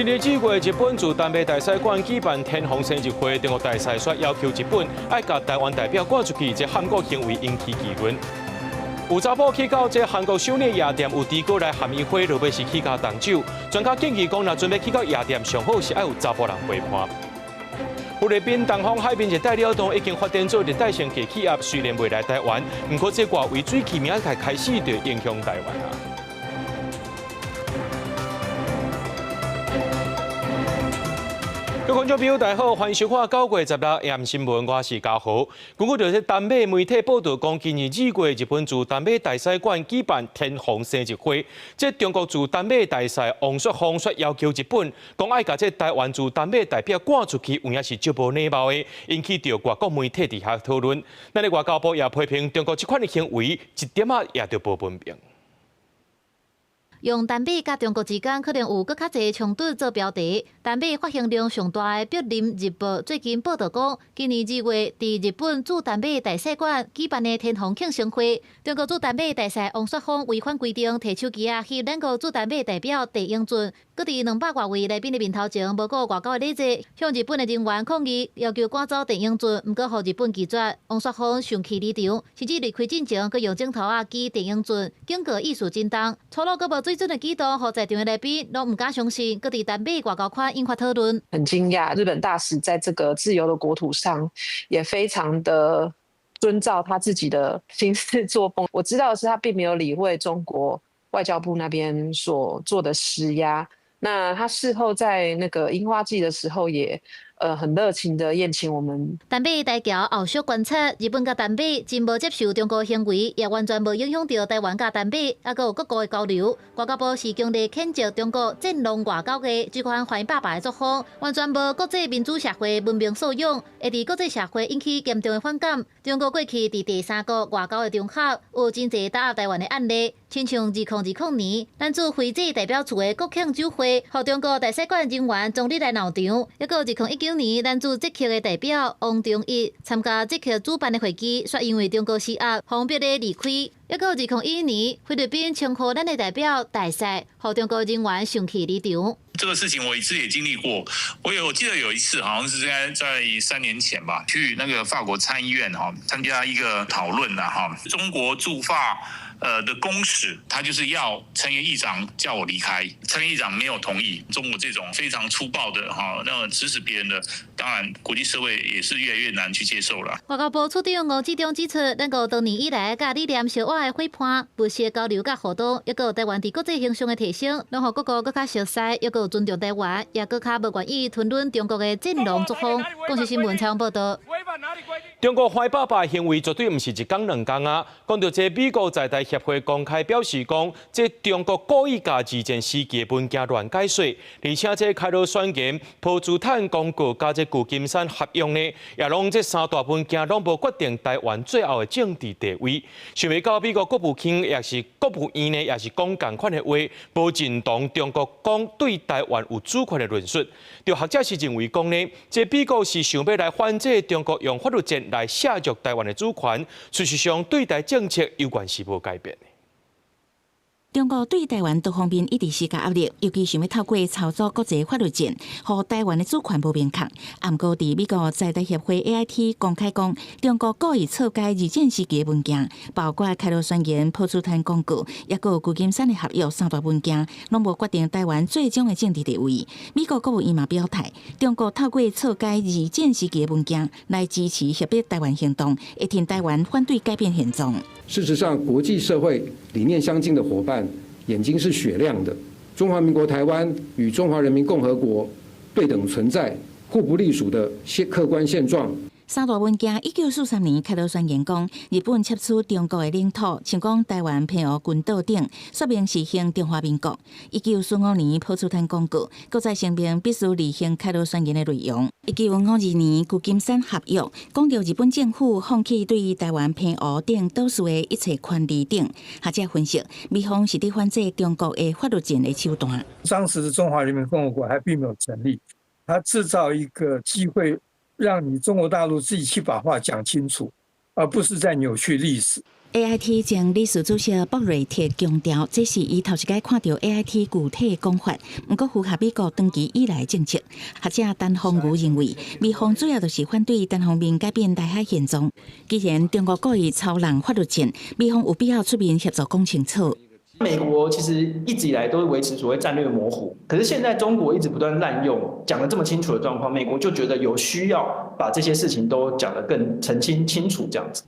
今年2月，日本駐丹麥大使館舉辦天皇生日會，中國大使煞要求日本愛共台灣代表趕出去，這叛國行為引起議論。有查埔去到這韓國首爾夜店，有豬哥來含伊火，落尾是去共動手。專家建議講，若準備去到夜店，上好是愛有查埔人陪伴。菲律賓東方海邊熱帶鳥洞已經發展做熱帶性低氣壓，雖然未來台灣，毋過這外圍水氣明仔開始就影響台灣啊。各位觀眾朋友，大家好，歡迎收看9月16夜新聞，我是嘉豪。根據這丹麥媒體報導，講今年2月，日本駐丹麥大使館舉辦天皇生日會，這中國駐丹麥大使王雪峰煞要求日本，講愛共這台灣駐丹麥代表趕出去，有影是足無禮貌的，引起著外國媒體佇遐討論。咱的外交部也批評中國這款的行為，一點仔也著無文明。用丹麥佮中國之間可能有閣較濟衝突做標題，丹麥發行量上大的《柏林日報》最近報導講，今年2月佇日本駐丹麥大使館舉辦的天皇慶生會，中國駐丹麥大使王雪峰違反規定，提手機仔翕咱國駐丹麥代表鄭英俊，閣佇200外位來賓的面頭前，無顧外交的禮節，向日本的人員抗議，要求趕走鄭英俊，毋過予日本拒絕。王雪峰生氣離場，甚至離開進前，閣用指頭仔指鄭英俊，警告意思真重，粗魯閣無水準的舉動，予在場的來賓攏毋敢相信，閣佇丹麥外交圈引發討論。很驚訝，日本大使在這個自由的國土上，也非常的遵照他自己的行事作風。我知道的是，他並沒有理會中國外交部那邊所做的施壓。那他事後在那個櫻花季的時候，也很熱情的宴請我們。丹麥大橋後續觀察，日本佮丹麥真無接受中國行為，也完全無影響著台灣佮丹麥，猶閣有各國的交流。外交部是強烈譴責中國戰狼外交的這款歡爸爸的作風，完全無國際民主社會文明素養，會佇國際社會引起嚴重的反感。中國過去佇第三國外交的場合，有真濟打壓台灣的案例，親像2020年，咱駐斐濟代表處的國慶酒會，予中國大使館人員終日來鬧場，猶閣2019年，咱駐捷克的代表王忠義參加捷克主辦的會議，煞因為中國施壓，予逼咧離開。猶閣2011年，菲律賓稱呼咱的代表大使，予中國人員生氣離場。這個事情我自己也經歷過，我記得有一次，好像是在3年前吧，去那個法國參議院哈參加一個討論啦哈，中國駐法的公使，他就是要參議議長叫我離開，參議議長沒有同意。中國這種非常粗暴的哈，那種指使別人的，當然國際社會也是越來越難去接受了。外交部處長吳志中指出，咱國多年以來佮理念相倚的伙伴，務實交流佮互動，猶閣台灣佇國際形象的提升，攏予各國閣較熟悉，猶閣尊重台灣，也閣較無願意吞忍中國的戰狼作風。公視新聞採訪報導。中國歡爸爸行為絕對毋是一工兩工啊！講著這美國在台協會公開表示講，這中國故意共二戰時期的文件亂解說，而且這開羅宣言、波茨坦公告佮這舊金山合約呢，也攏這三大文件攏無決定台灣最後的政治地位。想袂到美國國務卿也是國務院呢，也是講仝款的話，無認同中國講對台灣有主權的論述。就學者是認為講呢，這美國是想欲來反制中國用法律戰來削弱台灣的主權，事實上對台政策猶原是無改變的。中國對台灣多方面一直施加壓力，尤其想欲透過操作國際法律戰，予台灣的主權無明確。毋過，佇美國在台協會 AIT 公開講，中國故意錯解二戰時期的文件，包括開羅宣言、波茨坦公告，抑閣有舊金山的合約三大文件，攏無決定台灣最終的政治地位。美國國務院嘛表態，中國透過錯解二戰時期的文件來支持脅迫台灣行動，會挺台灣反對改變現狀。事實上，國際社會理念相近的夥伴眼睛是雪亮的。中華民國台灣與中華人民共和國對等存在、互不隸屬的現客觀現狀。三大文件，1943年開羅宣言講，日本竊取中國的領土，像講台灣澎湖群島等，說明實行中華民國。1945年波茨坦公告，閣再聲明必須履行開羅宣言的內容。1952年舊金山合約，講著日本政府放棄對台灣澎湖等島嶼的一切權利等。學者分析，美方是佇反制中國的法律戰的手段。當時的中華人民共和國還並沒有成立，他製造一個機會，讓你中國大陸自己去把話講清楚。而不是在扭曲歷史。 AIT 前理事主席博瑞特強調，這是伊頭一擺看著 AIT 具體講法，毋過符合美國長期以來政策。學者陳鳳儀認為，美方主要就是反對單方面改變台海現狀。既然中國故意操弄法律戰，美方有必要出面協助講清楚。美國其實一直以來都維持所謂戰略模糊，可是現在中國一直不斷濫用，講得這麼清楚的狀況，美國就覺得有需要把這些事情都講得更澄清清楚，這樣子。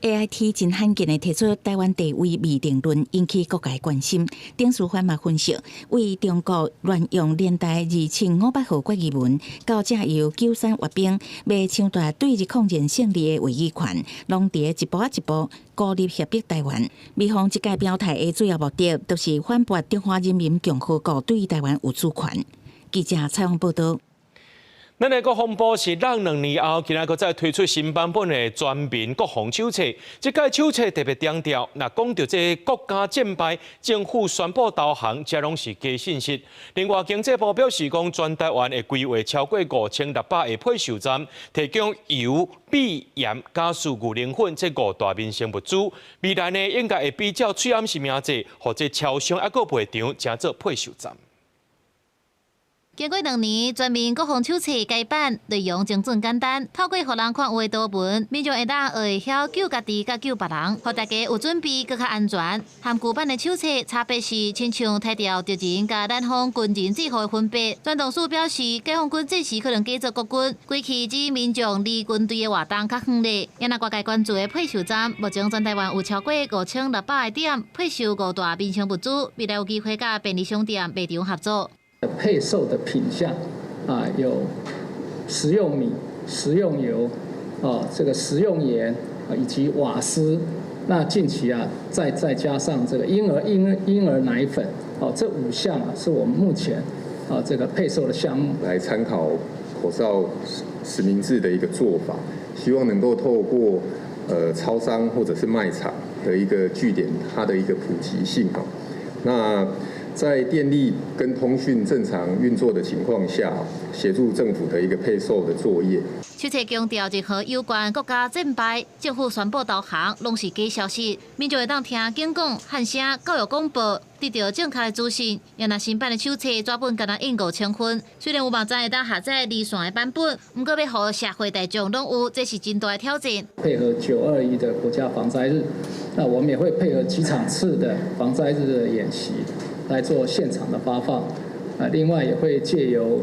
AIT 真罕見的提出台灣地位未定論，引起各界關心。丁書帆嘛分析，為中國亂用聯大2500號決議文，到藉由九三閱兵，欲搶奪對日抗戰勝利的話語權，攏佇一步仔一步孤立脅迫台灣。美方這屆表態的主要目的，就是反駁中華人民共和國對台灣有主權。記者採訪報導。咱的國防部是隔2年後，今仔閣再推出新版本的全民國防手冊。這屆手冊特別強調，若講著這國家戰敗，政府宣布投降，這攏是假信息。另外，經濟部表示講，全台灣會規劃超過5600個配售站，提供油、米、鹽、加數牛奶粉這五大民生物資。未來呢，應該會比照喙罨實名制，予這超商抑閣賣場，成做配售站。經過2年，全民國防手冊改版，內容精準簡單，透過予人看有的圖文，民眾會當學會曉救家己佮救別人，予大家有準備，閣較安全。和舊版的手冊差別是，親像提著敵人佮咱方軍人制服的分別。總統署表示，解放軍這時可能改做國軍，過去指民眾離軍隊的活動較遠咧。也若外界關注的配售站，目前全台灣有超過5600個點配售五大民生物資，未來有機會佮便利商店、賣場合作。配售的品項啊，有食用米、食用油、啊這個食用鹽啊以及瓦斯。那近期啊，再加上這個嬰兒奶粉，哦，這五項啊，是我們目前啊這個配售的項目。來參考口罩實名制的一個做法，希望能夠透過超商或者是賣場的一個據點，它的一個普及性哦。那在電力跟通訊正常運作的情況下，協助政府的一個配售的作業。手冊強調，任何有關國家戰敗、政府宣布投降，攏是假消息。民眾會當聽警廣、漢聲、教育廣播，得著正確的資訊。也若新版的手冊，紙本敢若印5000份。雖然有網站會當下載離線的版本，毋過欲予社會大眾攏有，這是真大的挑戰。配合921的國家防災日，那我們也會配合幾場次的防災日的演習，來做現場的發放，啊，另外也會借由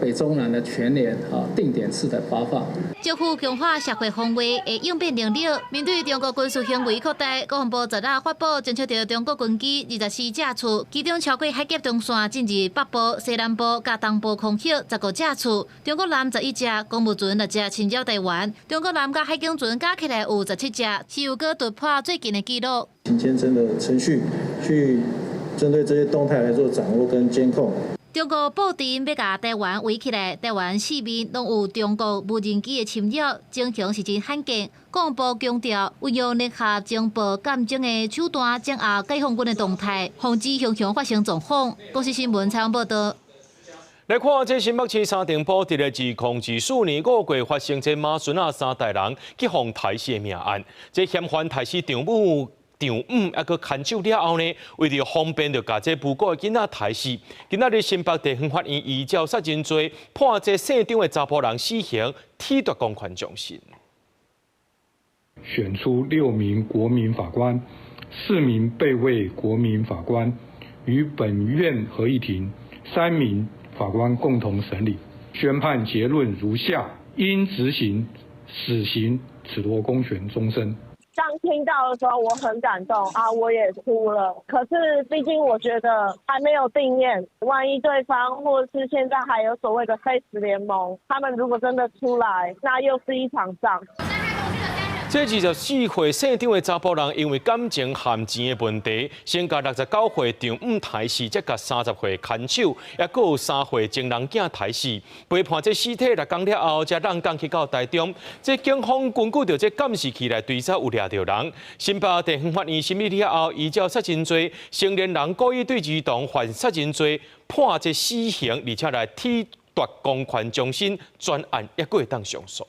北中南的全聯啊定點式的發放。政府強化社會防衛的應變能力，面對中國軍事行為擴大，國防部昨日發布偵測著中國軍機24架次，其中超過海峽中線進入北部、西南部佮東部空域15架次，中國艦11隻，公務船6隻侵擾台灣，中國艦佮海警船加起來有17隻，是又閣突破最近的紀錄。請簽證的程序去針對這些動態來做掌握跟監控。中國布陣欲共台灣圍起來，台灣四面攏有中國無人機的侵擾，情形是真罕見。國防部強調，運用聯合情報鑑證的手段，掌握解放軍的動態，防止常常發生狀況。公視新聞採訪報導。來看這新北市三重埔佇咧2024年5月發生這馬孫仔三代人去予刣死的命案，這嫌犯刣死丈母、丈姆抑閣牽手了後呢，為著方便就共這無辜的囡仔刣死。今仔日新北地方法院依照殺人罪判這姓張的查埔人死刑，褫奪公權終身。選出6名國民法官，4名備位國民法官，與本院合議庭3名法官共同審理。宣判結論如下：應執行死刑，褫奪公權終身。當聽到的時候，我很感動啊，我也哭了。可是畢竟我覺得還沒有定讞，萬一對方或是現在還有所謂的黑石聯盟，他們如果真的出來，那又是一場仗。這24歲姓張的查埔人，因為感情和錢的問題，先共69歲丈母刣死，再共30歲牽手，抑閣有3歲情人囝刣死。被判這屍體6工了後，才送檢去到台中。這警方根據著這監視器來追查有掠著人。新北地方法院審理了後，依照殺人罪，成年人故意對兒童犯殺人罪，判這死刑，而且來褫奪公權終身，全案抑閣會當上訴。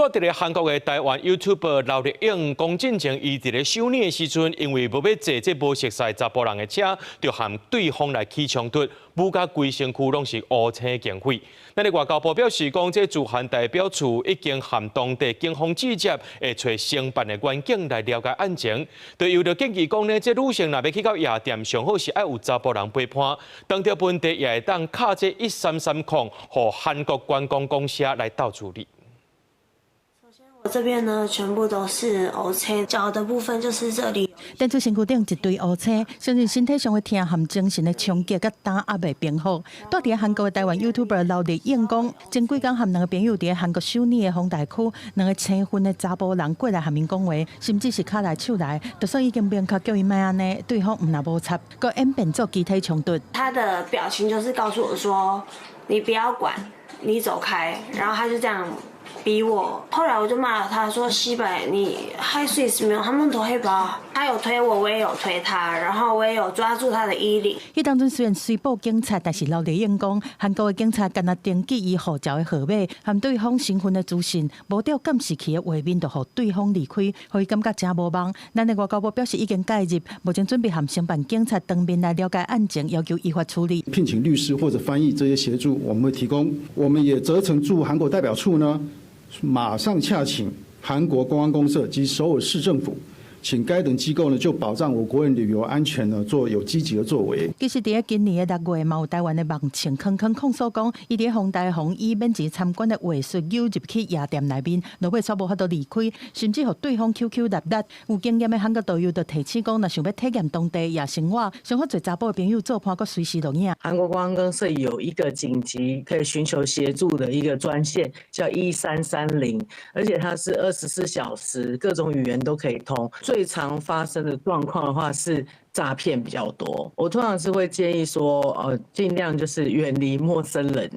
蹛佇咧韓國的台灣 YouTuber 劉麗穎講進前，伊佇咧修女的時陣，因為無欲坐這無熟似查埔人的車，就和對方來起衝突，舞甲規身軀攏是烏青經血。咱的外交部表示講，這駐韓代表處已經和當地警方直接會揣承辦的員警來了解案情。對有著建議講呢，這女性若欲去到夜店，上好是愛有查埔人陪伴。當著問題也會當敲這1330，予韓國觀光公社來鬥處理。我這邊呢，全部都是烏青，腳的部分就是這裡。展出身軀頂一堆烏青，相信身體上的疼和精神的衝擊佮打壓袂平復。蹛佇韓國的台灣 YouTuber 劉麗穎講，前幾工和兩個朋友佇韓國首爾的弘大區，兩个青昏的查埔人過來和𪜶講話，甚至是跤來手來，就算已經明確叫伊莫按呢，對方毋但無插，閣演變做肢體衝突。他的表情就是告訴我說：你不要管，你走開。然後他就這樣逼我，後來我就罵他說：西北，你還水是沒有？他們都黑包，他有推我，我也有推他，然後我也有抓住他的衣領。彼當陣雖然隨報警察，但是劉麗穎講，韓國的警察干焦登記伊護照的號碼和對方身份的資訊，無照監視器的畫面，就予對方離開，予伊感覺誠無望。咱的外交部表示已經介入，目前準備和承辦警察當面來了解案情，要求依法處理。聘請律師或者翻譯這些協助，我們會提供。我們也責成駐韓國代表處呢，馬上洽請韓國觀光公社及首爾市政府，請該等機構呢就保障我國人旅遊安全呢做有積極的作為。其實，佇今年的6月，嘛有台灣的網紅康康控訴講，伊佇弘大予以免錢參觀的話術誘入去夜店內面，落尾煞無法度離開，甚至予對方 QQ 勒勒。有經驗的韓國導遊就提醒講，若想欲體驗當地夜生活，上好揣查埔的朋友做伴，閣隨時錄影。韓國觀光公社有一個緊急可以尋求協助的一個專線，叫1330，而且它是24小時，各種語言都可以通。最常發生的狀況的話是詐騙比較多，我通常是會建議說，盡量就是遠離陌生人。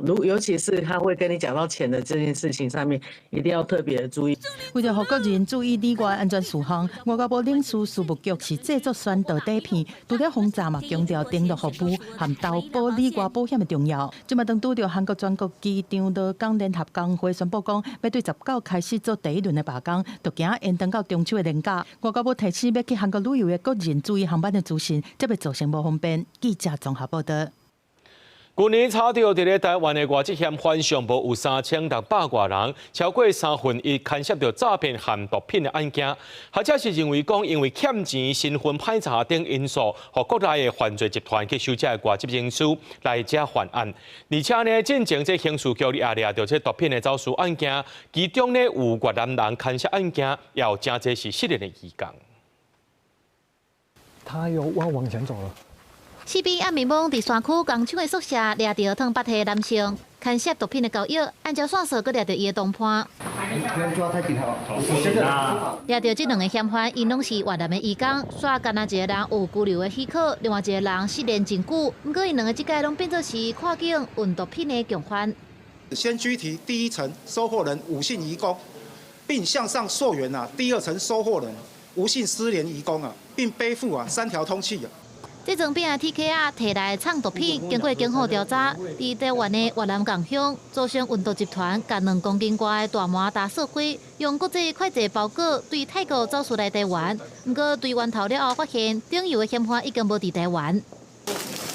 如尤其是他會跟你講到錢的這件事情上面，一定要特別的注意。為著予國人注意旅外安全事項，外交部領事事務局是製作宣導短片，除了轟炸嘛，強調登錄服務和投保旅外保險的重要。這馬當拄著韓國全國機場勞工聯合工會宣布講，欲對19開始做第一輪的罷工，就驚延長到中秋的連假。外交部提醒欲去韓國旅遊的國人注意航班的資訊，才會造成無方便。記者綜合報道。舊年查著佇咧台灣的外籍嫌犯上無有3600外人，超過1/3牽涉著詐騙和毒品的案件。學者是認為講，因為欠錢、身份歹查等因素，予國內的犯罪集團去收這个外籍人士來遮犯案。而且呢，進前這刑事局也掠著這毒品的走私案件，其中呢有越南人牽涉案件，也有誠濟是失聯的移工。他又往往前走了。四邊暗暝暝佇山區工廠的宿舍掠著湯八的男性，牽涉毒品的交易，按照線索閣掠著伊的同伴。掠著這兩个嫌犯，𪜶攏是越南的移工，煞干焦一个人有居留的許可，另外一个人失聯真久。毋過𪜶兩个這擺攏變做是跨境運毒品的共犯。先拘提第一層收貨人吳姓移工，並向上溯源啊，第二層收貨人吳姓失聯移工啊，並背負啊三條通緝啊。這樁餅的 TKR 提來藏毒品，經過警方調查，佇台灣的越南共鄉組成運毒集團，共2公斤外的大麻打掃開，用國際快遞包裹對泰國走私來台灣。毋過追源頭了後，發現頂游的嫌犯已經無佇台灣。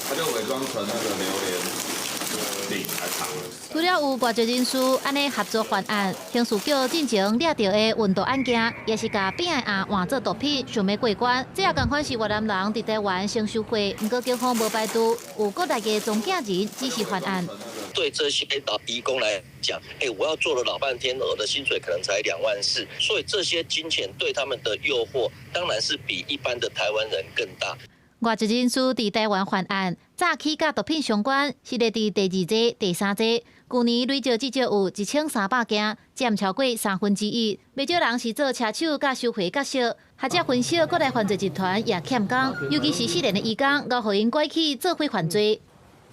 他就偽裝成那個榴蓮餅來藏。除了有外籍人士按呢合作犯案，刑事局進前掠著的運毒案件，也是共餅仔鸭換做毒品，想欲過關。這也仝款是越南人佇台灣先受賄，毋過警方無排除有國內的中間人指使犯案。對這些老移工來講，欸，我要做了老半天，我的薪水可能才2萬4，所以這些金錢對他們的誘惑，當然是比一般的台灣人更大。外籍人士佇台灣犯案，早起佮毒品相關，是列佇第二濟、第三濟。舊年累計至少有1300件，佔超過1/3。袂少人是做車手佮收貨角色。學者分析，國內犯罪集團也欠工，尤其是失聯的移工，𠢕予𪜶拐去做伙犯罪。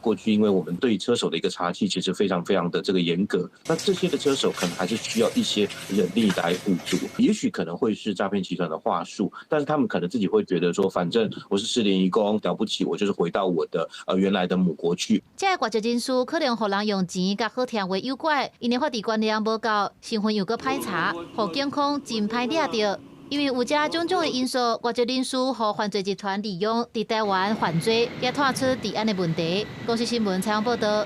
過去因為我們對車手的一個查緝其實非常非常的這個嚴格，那這些的車手可能還是需要一些人力來補助，也許可能會是詐騙集團的話術，但是他們可能自己會覺得說，反正我是失聯移工，了不起，我就是回到我的原來的母國去。這个外籍人士可能予人用錢佮好聽話誘拐，𪜶的法治觀念無夠，身份又閣歹查，予警方真歹掠著。因為有這種種的因素，外籍人士予犯罪集團利用，佇台灣犯罪，也拖出治安的問題。公視新聞採訪報導。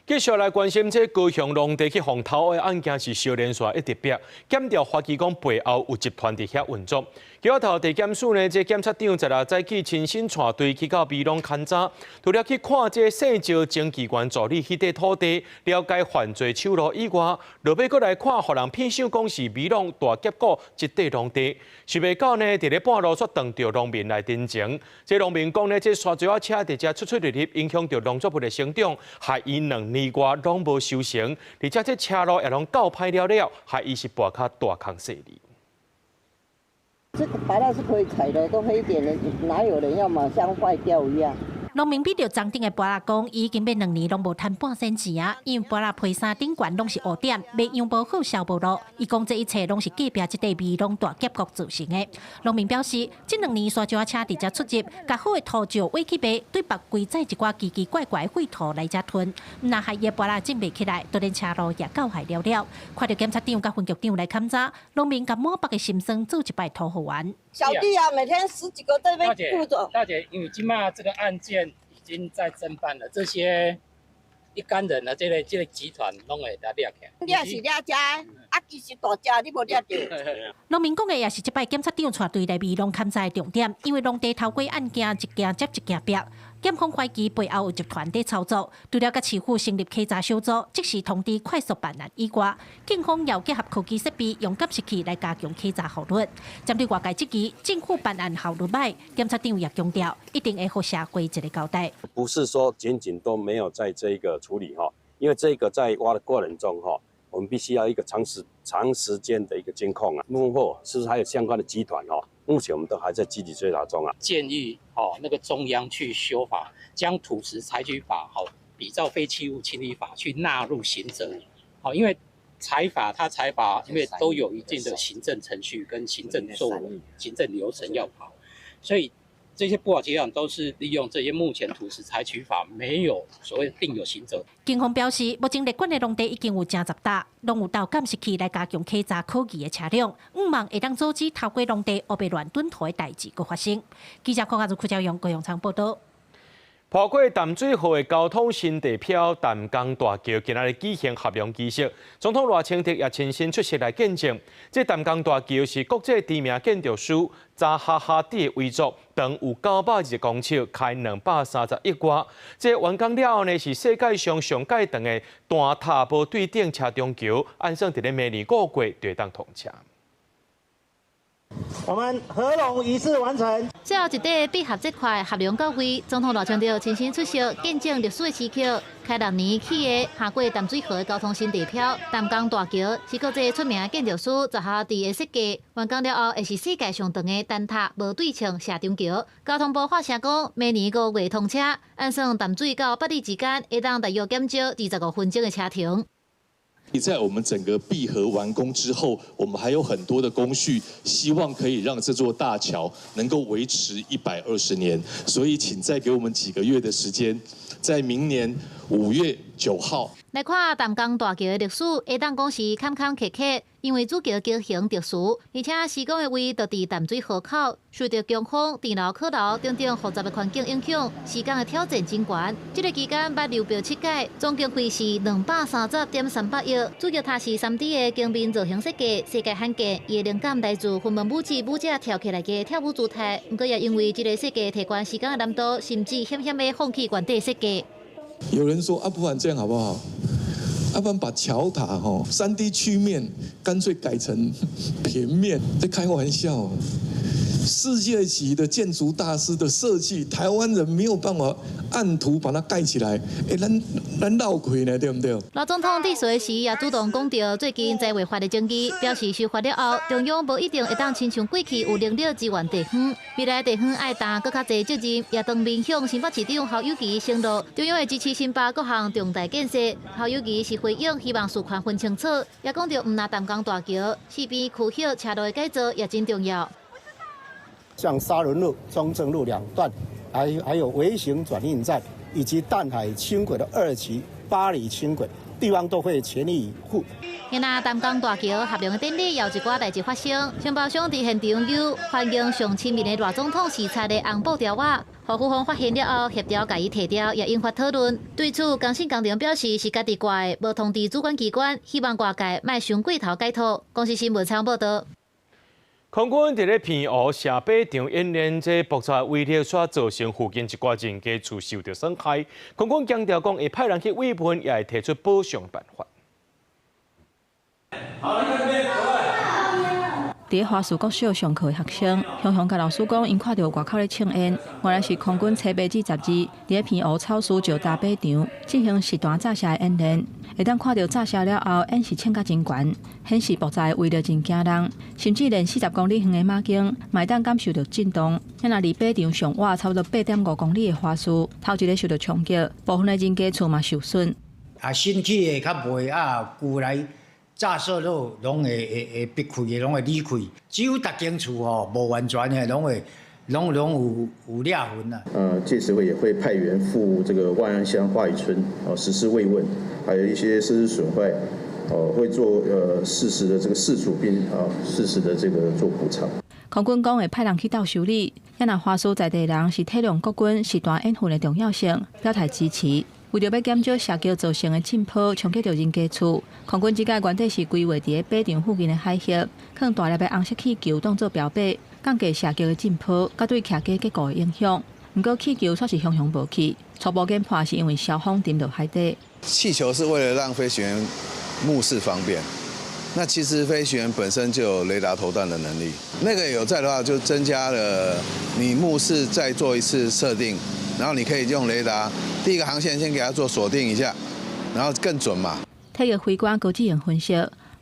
繼續來關心這高雄農地去予偷的案件是相連紲一直逼，檢調懷疑講背後有集團佇遐運作。橋仔頭地檢署呢，這檢察長十六早起親身帶隊去到美濃勘查，除了去看這姓趙前議員助理彼塊土地，了解犯罪手路以外，落尾閣來看，予人騙想講是美濃大峽谷這塊農地，想袂到呢，佇咧半路煞撞著農民來陳情。這農民講呢，這沙石仔車佇遮出出入入，影響著農作物的生長，害伊兩年外攏無收成，而且這車路也攏夠歹了了，害伊是跋較大空勢利。這個白蠟是可以踩的，都黑一點的，哪有人要嘛，像壞掉一樣。農民比著欉頂的跋蠟講，伊已經欲兩年攏無趁半仙錢啊，因為跋蠟皮衫頂懸攏是烏點，賣樣無好，銷無路。伊講這一切攏是隔壁這塊美濃大峽谷造成的。農民表示，這兩年沙石仔車佇遮出入，共好的土石挖去賣，對別規載一寡奇奇怪怪的廢土來遮吞，毋但害伊的跋蠟種袂起來，就連車路也夠害了了。看著檢察長佮分局長來勘查，農民共滿腹的心酸做一擺吐予完。小弟啊，每天十幾個在那邊顧著。大姐，因為這馬這個案件已經在偵辦了，這些一干人啊，這個集團攏會來掠起來。掠是掠遮，啊，其實大隻你無掠著。農民講的也是這擺檢察長帶隊來美濃勘查的重點，因為農地偷瓜案件一件接一件爆，檢方懷疑背後有集團佇操作。除了佮市府成立稽查小組，即時通知快速辦案以外，警方也有結合科技設備，用監視器來加強稽查效率。針對外界質疑政府辦案效率䆀，檢察長也強調，一定會予社會一個交代。不是說檢警都沒有在這個處理哈，因為這個在挖的過程中哈，我們必須要一個長時間的一個監控啊，幕後是不是還有相關的集團哦？目前我們都還在積極追查中啊。建議哦，那個中央去修法，將土石採取法好比照廢棄物清理法去納入刑責。好，因為採法它採法，因為都有一定的行政程序跟行政作為、行政流程要跑，所以這些不法集團都是利用這些目前土石採取法沒有所謂定有刑責。警方表示，目前列管的農地已經有成十搭，攏有斗監視器來加強稽查可疑的車輛，向望會當阻止偷瓜農地烏白亂囤土的代誌閣發生。記者柯亞如、柯昭勇、高永昌報導。破過淡水河的交通新地標淡江大橋，今仔日舉行合龍儀式，總統賴清德也親身出席來見證。這淡江大橋是國際知名建築師扎哈哈蒂的遺作，長有920公尺，開230億外。這完工了後呢，是世界上上蓋長的單塔無對頂車中橋，按算佇咧明年5月就會當通車。我們合龍儀式完成。最後一塊閉合這塊合龍到位，總統賴清德親身出席見證歷史的時刻。開6年起的跨過淡水河的交通新地標淡江大橋，是國際出名的建築師扎哈蒂的設計。完工了後，會是世界上長的單塔無對稱斜長橋。交通部發聲講，明年5月通車，按算淡水到八里之間，會當大約減少25分鐘的車程。在我們整個閉合完工之後，我們還有很多的工序，希望可以讓這座大橋能夠維持120年。所以，請再給我們幾個月的時間，在明年5月9號。來看淡江大橋的歷史，會當講是坎坎坷坷，因為主橋橋型特殊，而且施工的位就佇淡水河口，受著強風、潮流、河流等等複雜的環境影響，施工的挑戰真懸。這個期間捌流標七屆，總經費是230.38億。主橋塔是3D 的鏡面造型設計，世界罕見。伊的靈感來自雲門舞集舞者跳起來的跳舞姿態，毋過也因為這個設計提懸施工的難度，甚至險險欲放棄原底設計。有人說啊，不然這樣好不好？啊，不然把橋塔吼3D 曲面乾脆改成平面，這開玩笑。世界級的建築大師的設計，台灣人沒有辦法按圖把它蓋起來，欸，咱咱落虧呢，對不對？賴總統致辭時也主動講到最近災劃法的爭議，表示修法了後，中央無一定會當親像過去有能力支援地方，未來地方愛擔閣較濟責任，也當面向新北市長侯友宜承諾，中央會支持新北各項重大建設。侯友宜是回應，希望事權分清楚，也講到毋但淡江大橋、四邊區域車路的改造也真重要。像沙崙路、中正路兩段，還有微型轉運站，以及淡海輕軌的二期、八里輕軌，地方都會全力以赴。今仔淡江大橋合龍的典禮，也有一寡代誌發生。承包商佇現場有歡迎上親民的賴總統視察的紅布條仔，予府方發現了後，協調共伊提掉，也引發討論。對此，江姓工程表示是家己掛的，無通知主管機關，希望外界莫傷過頭解套。公視新聞採訪報導。空軍佇咧澎湖射靶場演練，這爆炸威力煞造成附近一寡人家厝受著損害。空軍強調講，會派人去慰問，也會提出補償辦法。好，佇華樹國小上課的學生，雄雄共老師講，𪜶看著外口咧衝煙，原來是空軍車馬 G 12佇咧澎湖草市石礁靶場進行實彈炸射的演練。會當看著炸射了後，煙是衝甲真懸，顯示爆炸的威力真驚人，甚至連40公里遠的馬經嘛會當感受著震動。若離靶場上倚差不多8.5公里的華樹，頭一个受著衝擊，部分的人家厝嘛受損。啊，新起的較袂啊，舊來炸射落攏會會逼開的，攏會裂開。只有逐間厝吼無完全的，攏會攏攏有有裂痕啊。屆時會也會派員赴這個萬安鄉化雨村哦實施慰問，還有一些設施損壞，哦會做適時的這個事處並啊適時的這個做補償。空軍講會派人去鬥修理，也若華師在地人是體諒國軍實彈演訓的重要性，表態支持。為著欲減少射擊造成的震波衝擊著人家厝，空軍這擺原底是規劃佇咧靶場附近的海域，放大粒的紅色氣球當做標靶，降低射擊的震波，佮對徛家結構的影響。毋過氣球卻是雄雄無去，初步研判是因為蕭風沉落海底。氣球是為了讓飛行員目視方便，那其實飛行員本身就有雷達投彈的能力，那個有在的話，就增加了你目視再做一次設定，然後你可以用雷達第一個航線先給它做鎖定一下，然後更準嘛。體育飛官高志榮分析，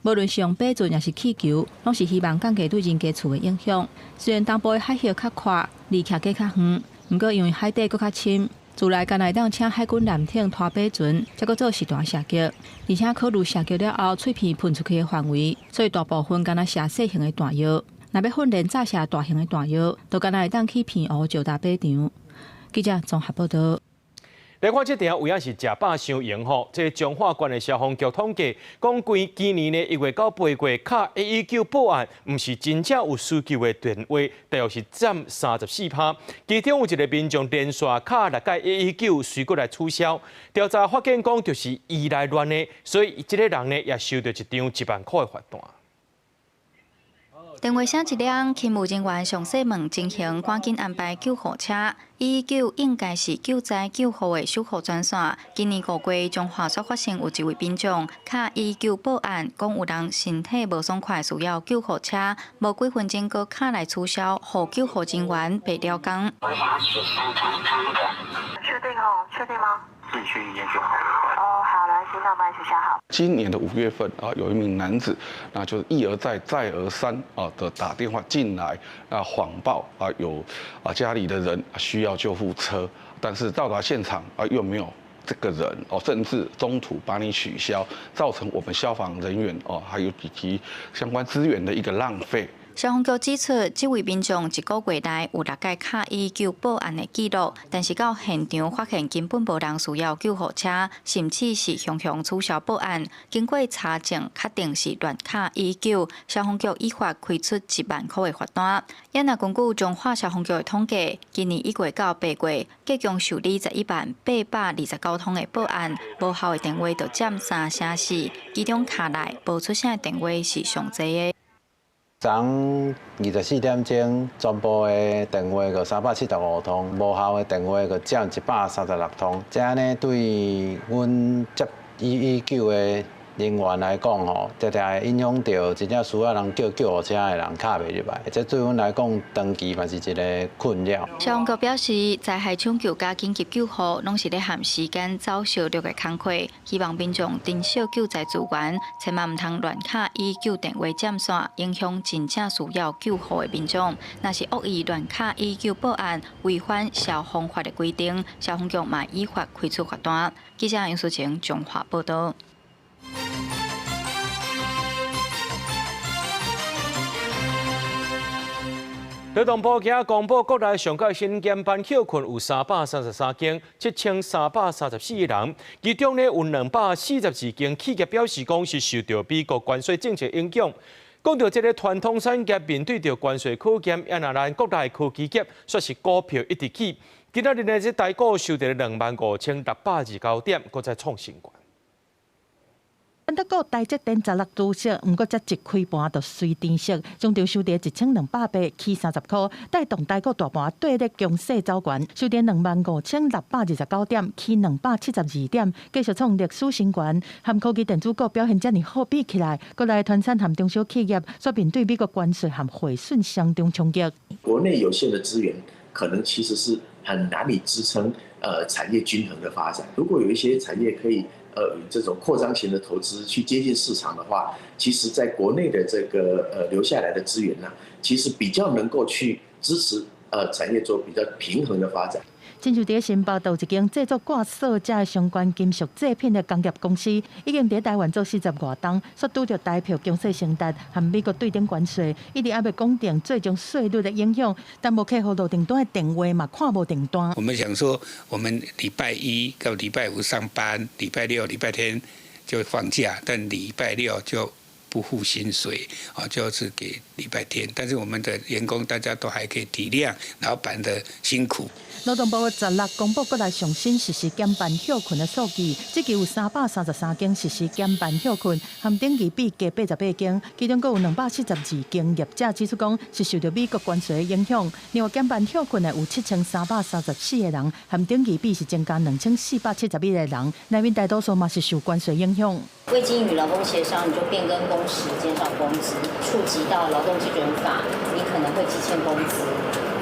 無論是用靶船抑是氣球，攏是希望降低對人家厝的影響。雖然東部的海域較闊，離徛家較遠，毋過因為海底閣較深，自來敢若會當請海軍艦艇拖靶船，才閣做實彈射擊，而且考慮射擊了後碎片噴出去的範圍，所以大部分敢若射細型的彈藥。若欲訓練炸射大型的彈藥，就敢若會當去澎湖石礁靶場。記者綜合報導。來看這條有影是食飽傷閒吼。這彰化縣的消防局統計，講規今年的1月到8月，敲119報案，毋是真正有需求的電話，大約是佔34%。其中有一個民眾連續敲六擺119，隨閣來取消。調查發現講，就是伊來亂的，所以這个人呢也收著一張1萬箍的罰單。電話聲一響，勤務人員詳細問情形，趕緊安排救護車。119應該是救災救護的守護專線。今年5月，彰化煞發生有一位民眾敲119報案，講有人身體無爽快，需要救護車，無幾分鐘閣敲來取消，予救護人員白了工。我想要去333。確定哦？確定嗎？自己去醫院就好。哦，好，來，先那我們一起下好。今年的5月份啊，有一名男子，那就一而再、再而三啊的打電話進來啊，謊報啊有啊家裡的人需要救護車，但是到達現場啊又沒有這個人哦，甚至中途把你取消，造成我們消防人員哦，還有以及相關資源的一個浪費。消防局指出，這位民眾一個月內有六擺敲119報案的記錄，但是到現場發現根本無人需要救護車，甚至是雄雄取消報案。經過查證，確定是亂敲119，消防局依法開出1萬箍的罰單。也若根據彰化消防局的統計，今年1月到8月，共計受理110,829通的報案，無效的電話就佔34%，其中敲來無出聲的電話是上濟的。昨24點鐘，全部的電話就375通，無效的電話就佔136通。這按呢對阮接119的人員來講吼，常常會影響著真正需要人叫救護車的人敲袂入來，這對阮來講長期嘛是一個困擾。消防局表示，災害搶救佮緊急救護攏是咧含時間走效率的工課，希望民眾珍惜救災資源，千萬毋通亂敲以救電話佔線，影響真正需要救護的民眾。若是惡意亂敲以救報案，違反消防法的規定，消防局嘛依法開出罰單。記者楊淑晴彰化報導。勞動部今公布，國內上屆新減班歇睏有333間，7334個人，其中呢有242間企業表示講是受著美國關稅政策影響。講著這个傳統產業面對著關稅考驗，也若咱國內科技業，煞是股票一直起。今仔日呢，這台股收佇25,629點，閣再創新高。德國台積電16主席，毋過才一開盤就隨甜食，終場收佇1280起30箍，帶動台股大盤綴咧強勢走懸，收佇25,629點起272點，繼續創歷史新高。和科技電子股表現遮爾好比起來，國內傳產和中小企業煞面對美國關稅和匯損雙重衝擊。國內有限的資源，可能其實是很難以支撐產業均衡的發展。如果有一些產業可以這種擴張型的投資去接近市場的話，其實在國內的這個留下來的資源呢，其實比較能夠去支持產業做比較平衡的發展。親像佇新北路一間製作掛塑這相關金屬製品的工業公司，已經佇台灣做40外冬，煞拄著台票強勢升值和美國對等關稅，一直猶未講定最終稅率的影響，但無客戶落訂單的電話嘛看無訂單。我們想說，我們禮拜一到禮拜五上班，禮拜六、禮拜天就放假，但禮拜六就不付薪水，啊，就是給禮拜天。但是我們的員工大家都還可以體諒老闆的辛苦。勞動部16公布國內上新實施減班歇睏的數據，這期有333間實施減班歇睏，和頂期比加88間，其中閣有242間業者指出講是受著美國關稅的影響。另外減班歇睏的有7334個人，和頂期比是增加2471個人，內面大多數嘛是受關稅影響。未經與勞工協商，你就變更工時、減少工資，觸及到勞動基準法，你可能會積欠工資。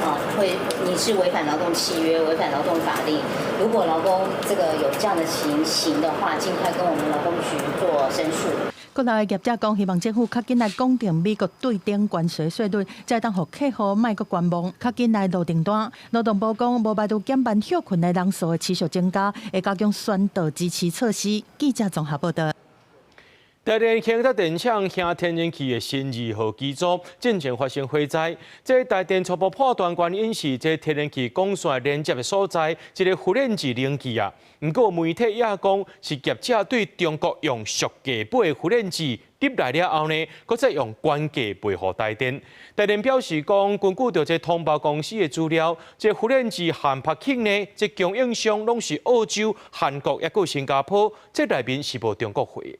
啊，會你是違反勞動契約、違反勞動法令。如果勞工這個有這樣的情形的話，盡快跟我們勞工局做申訴。國內業者講，希望政府較緊來講定美國對等關稅稅率，才會當予客戶莫閣觀望，較緊來落訂單。勞動部講，無排除減班歇睏的人數會持續增加，會加強宣導支持措施。記者綜合報導。台電興德電廠興天然氣的新2號機組進前發生火災，這台電初步判斷原因是這天然氣管線連接的所在，這个弗連治冷氣啊。毋過媒體也講是業者對中國用俗價買的弗連治入來了後呢，閣再用原價賣予台電。台電表示講，根據著這通報公司的資料，這弗連治和拍慶呢，這供應商攏是澳洲、韓國抑閣新加坡，這內面是無中國貨的。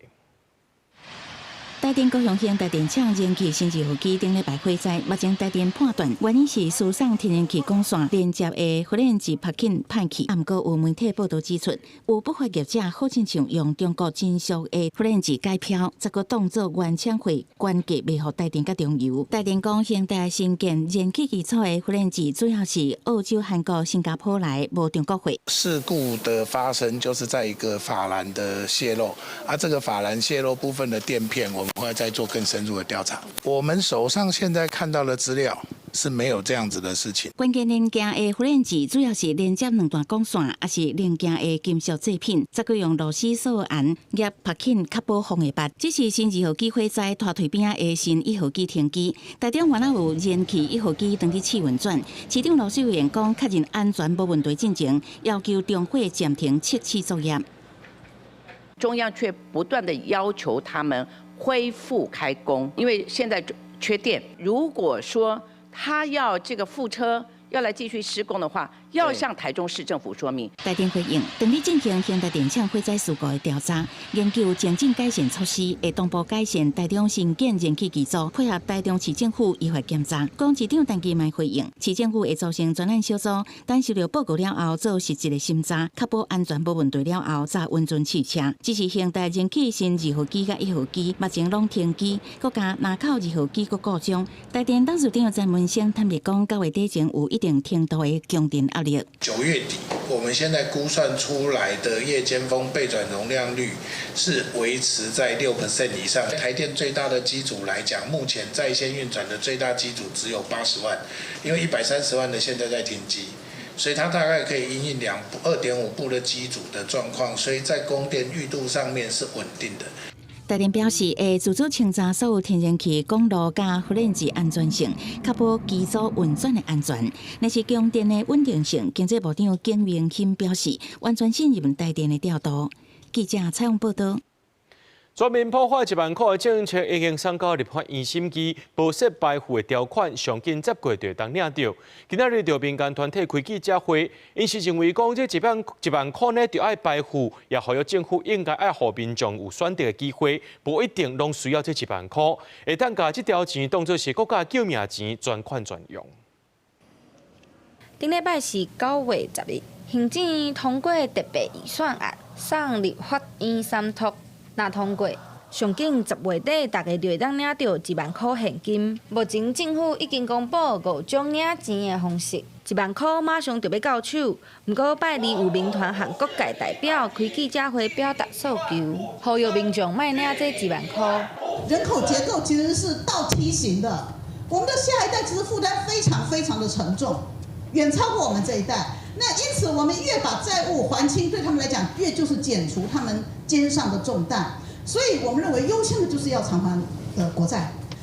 台電高雄興台電廠燃氣新2號機頂禮拜火災，目前台電判斷原因是輸送天然氣管線連接的弗連治拍緊歹去。毋過有媒體報導指出，有不法業者好親像用中國真俗的弗連治改標，才閣當做原廠貨原價賣予台電佮中油。台電講，興台新建燃氣機組的弗連治主要是澳洲、韓國、新加坡來，無中國貨。事故的發生就是在一個法蘭的洩漏，啊，這個法蘭洩漏部分的墊片，我們會再做更深入的調查。我們手上現在看到的資料是沒有這樣子的事情。關鍵零件的弗連治主要是連接兩段管線，抑是零件的金屬製品，才閣用螺絲鎖絚夾拍緊確保風會拔。這是新2號機火災拖退邊仔的新1號機停機，台中原來有燃氣1號機當佇試運轉。市長盧秀燕講，確認安全無問題進前，要求中火暫停測試作業。中央卻不斷的要求他們恢復開工，因為現在缺電。如果說他要這個復車要來繼續施工的話，要向台中市政府說明。台電回應，正咧進行興達電廠火災事故的調查，研究精進改善措施，會同步改善台中新建燃氣機組，配合台中市政府依法檢查。講市長陳其邁回應，市政府會組成專案小組，等收到報告了後做實質的審查，確保安全無問題了後，才允准試車。只是興達燃氣新二號機佮一號機目前攏停機，閣加林口二號機閣故障。台電董事長陳文生坦白講，九月底前有一定程度的供電壓力。9月底，我們現在估算出來的夜間峰備轉容量率是維持在6% 以上。台電最大的機組來講，目前在線運轉的最大機組只有80萬，因為130萬的現在在停機，所以它大概可以因應2.5部的機組的狀況，所以在供電裕度上面是穩定的。台電表示，會自主清查所有天然氣管路佮發電機安全性，確保機組運轉的安全。若是供電的穩定性，經濟部長簡明鑫表示，完全信任台電的調度。記者採訪報導。全面普發一萬箍的政策已經送到立法院審議，無設排富的條款，上緊10個月就會當領著。今仔日著民間團體開記者會，𪜶是認為講這一萬箍呢，著愛排富，也呼籲政府應該愛予民眾有選擇的機會，無一定攏需要這一萬箍，會當共這條錢當做是國家救命錢，專款專用。頂禮拜是9月10日，行政院通過特別預算案，送立法院審讀。若通過，上緊10月底，大家就會當領著一萬箍現金。目前政府已經公布五種領錢的方式，一萬箍馬上就欲到手。毋過拜二有民團和各界代表開記者會表達訴求，呼籲民眾莫領這一萬箍。人口結構其實是倒梯形的，我們的下一代其實負擔非常非常的沉重，遠超過我們這一代。那因此，我們越把債務還清，對他們來講，越就是減除他們肩上的重擔。所以我們認為優先的就是要償還的國債。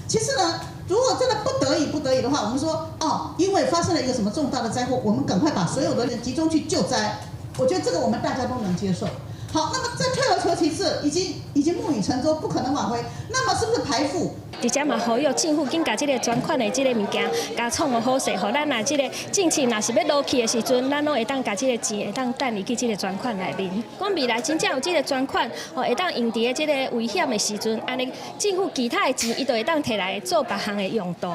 其實呢，如果真的不得已不得已的話，我們說哦，因為發生了一個什麼重大的災禍，我們趕快把所有的人集中去救災。我覺得這個我們大家都能接受。好，那麼再退而求其次，已經木已成舟，不可能挽回。那麼是不是排富？而且嘛，呼籲政府緊共這个專款的這个物件，共創予好勢，予咱若這个政策若是欲落去的時陣，咱攏會當共這个錢會當等入去這个專款內面。講未來真正有這个專款，吼會當用佇咧這个危險的時陣，按呢政府其他的錢，伊就會當提來做別項的用途。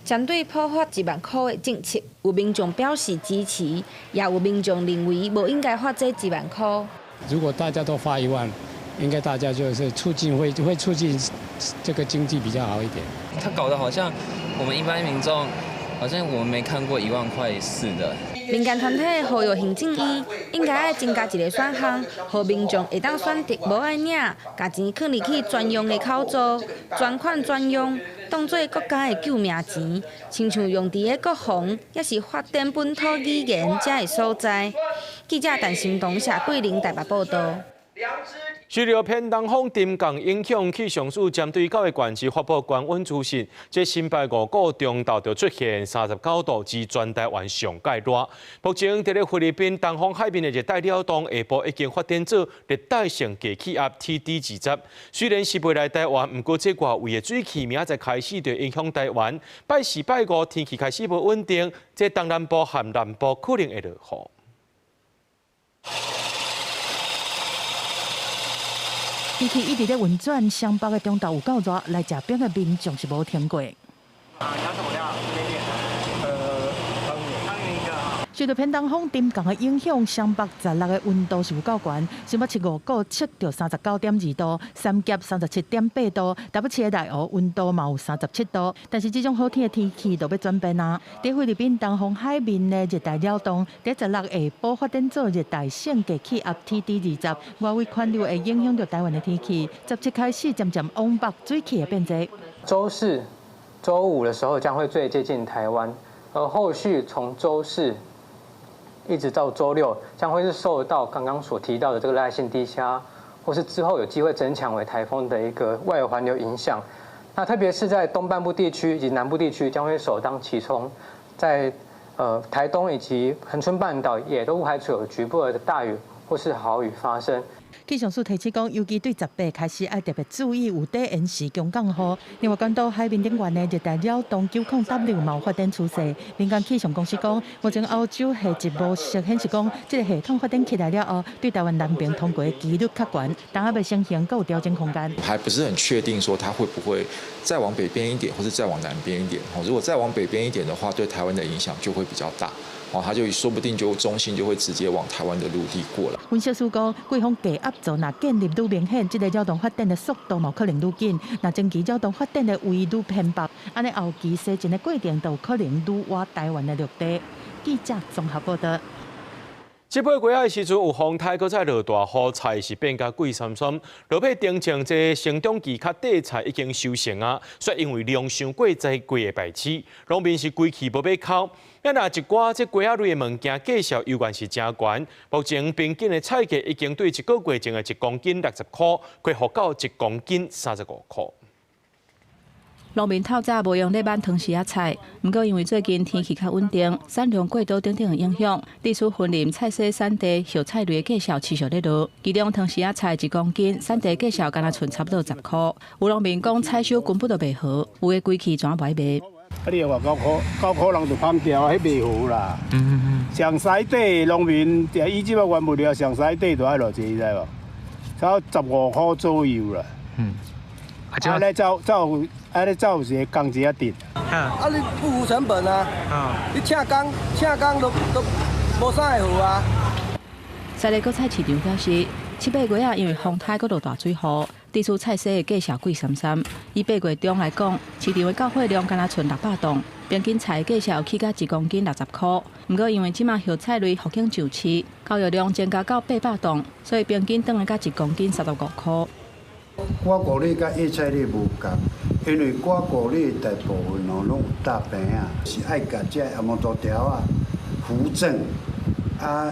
針對普發一萬箍的政策，有民眾表示支持，也有民眾認為無應該發這一萬箍。如果大家都發1萬，應該大家就是促進會促進這個經濟比較好一點。他搞得好像我們一般民眾，好像我們沒看過1萬塊似的。民間團體呼籲行政院應該愛增加一個選項，予民眾會當選擇無愛領，共錢囥入去專用的口座，專款專用，當做國家的救命錢，親像用佇咧國防，抑是發展本土語言遮的所在。記者陳新東、謝桂玲台北報導。受著偏東風沉降影響，氣象署針對九个縣市發布高溫資訊。這新北五股中晝就出現39度，是全台灣上蓋熱。目前佇咧菲律賓東方海面的熱帶鳥洞下晡已經發展做熱帶性低氣壓 TD 20。雖然是袂來台灣，毋過這外圍的水汽明仔載開始就影響台灣。拜四、拜五天氣開始無穩定，這東南部和南部可能會落雨。機器一直咧運轉，雙北的中晝有夠熱，來食餅的民眾是無停過。啊，你要什麼料？受著偏東風沉降的影響，雙北16的溫度是有夠懸，新北市五股測著39.2度，三峽37.8度，台北市的內湖溫度嘛有37度。但是這種好天的天氣就欲轉變啊！佇菲律賓東方海面的熱帶擾動，佇16下晡發展做熱帶性低氣壓 TD 20，外圍環流會影響著台灣的天氣。17開始漸漸往北水氣會變濟。週四、週五的時候將會最接近台灣，而後續從週四一直到週六，將會是受到剛剛所提到的這個熱帶性低壓，或是之後有機會增強為颱風的一個外圍環流影響。那特別是在東半部地區以及南部地區，將會首當其衝，在台東以及恆春半島也都不排除有局部的大雨或是豪雨發生。氣象署提醒講，尤其對10八開始愛特別注意有底延時強降雨。另外，關島海面頂懸的熱帶擾動90W嘛有發展趨勢。民間氣象公司講，目前歐洲夏季模式顯示講，這个系統發展起來了後，對台灣南邊通過的幾率較懸，但猶未成型，閣有調整空間。還不是很確定說它會不會再往北邊一點，或是再往南邊一點。如果再往北邊一點的話，對台灣的影響就會比較大。哦，它就說不定就中心就會直接往台灣的陸地過來。分析師講，季風低壓槽若建立愈明顯，這个擾動發展的速度嘛可能愈緊。若前期擾動發展的位愈偏北，按呢後期西進的過程就有可能愈倚台灣的陸地。記者綜合報道。這八月仔的時陣有風颱，閣再落大雨，菜是變甲貴參參。落尾頂前這成長期較短菜已經收成啊，卻因為量傷過濟，規个敗市，農民是規氣無欲剾。啊，若一寡這瓜仔類的物件價數猶原是誠懸。目前平均的菜價已經對一個月前的一公斤60箍，恢復到一公斤35箍。農民透早無閒咧挽湯匙仔菜，毋過因為最近天氣較穩定，產量過多等等的影響，地處雲林菜市產地葉菜類的價數持續咧落。其中湯匙仔菜一公斤產地價數干焦賰差不多10箍。有農民講採收根本就袂好，有的規氣全無愛賣。啊！你話9箍，9箍人就拋掉，彼袂好啦。上西底農民，以這擺原物料上西底就愛偌濟，你知無？差不多15箍左右啦。啊！咧走走，啊咧走有一个工錢仔值。啊！你不符成本啊！你請工請工都都無啥會好啊。西麗果菜市場表示，七八月啊，因為風颱閣落大水雨，地區菜市的價數貴參參。以八月中來講，市場的到貨量干焦賰600擔，平均菜價數起到一公斤60箍。毋過因為這馬葉菜類復興上市，交易量增加到800擔，所以平均轉來到一公斤35箍。瓜果類佮葉菜類無仝，因為瓜果類大部分哦攏有搭棚仔，是愛共這紅毛豆條仔扶正，啊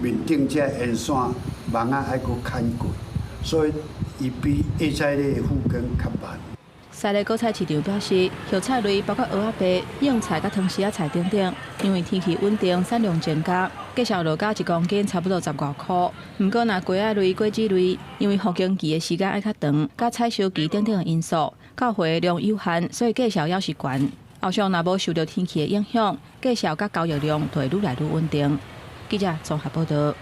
面頂這煙線網仔愛閣牽過，所以伊比葉菜類的復耕較慢。西麗果菜市場表示，葉菜類包括蚵仔白、莺菜佮湯匙仔菜等等，因為天氣穩定，產量增加，價數落到一公斤差不多十外箍。毋過，若瓜仔類、果子類，因為復耕期的時間愛較長，佮採收期等等的因素，到貨量有限，所以價數猶是懸。後續若無受著天氣的影響，價數佮交易量就會愈來愈穩定。記者綜合報道。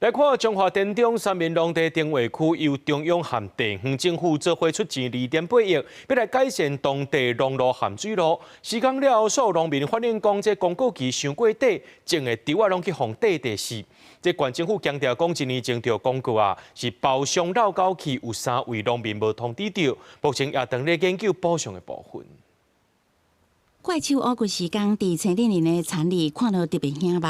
來看彰化田中三民農地重劃區，由中央和地方政府做伙出錢2.8億，欲來改善當地農路和水路。施工了後，所有農民反映講，這公告期傷過短，種的稻仔攏去予短地死。這縣政府強調講，一年前就公告啊，是包商漏交去，有三位農民無通知著，目前也正咧研究補償的部分。怪手挖掘時工，佇青年林的田裡看著特別顯目。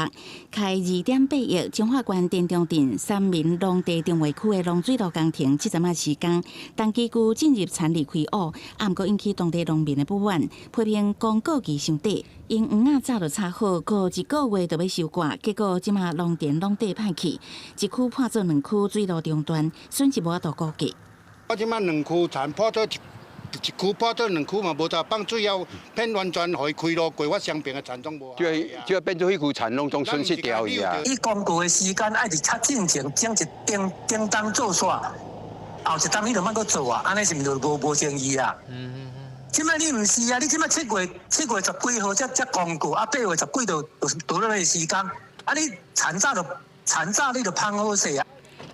開2.8億，彰化縣田中鎮三民農地重劃區的農水路工程，這陣仔時工，當機具進入田裡開挖，啊，毋過引起當地農民的不滿，批評公告期傷短，𪜶黃仔早就插好，閣一個月就欲收割，結果這馬農田攏短歹去，一區判做兩區水路中斷，損失無法度估計。我這馬兩區田判做一區判做兩區嘛，無得放水後，變完全予伊開路過，我雙邊的田總無。就就變做彼區田攏總損失掉去啊！伊公告的時間愛佇較進前，前一頂頂冬做煞，後一冬你就莫閣做啊，按呢是毋是就無誠意啊？這擺你毋是啊？你這擺7月十幾號才公告，啊8月十幾就就落來時間，啊你田早就田早你就芳好勢啊！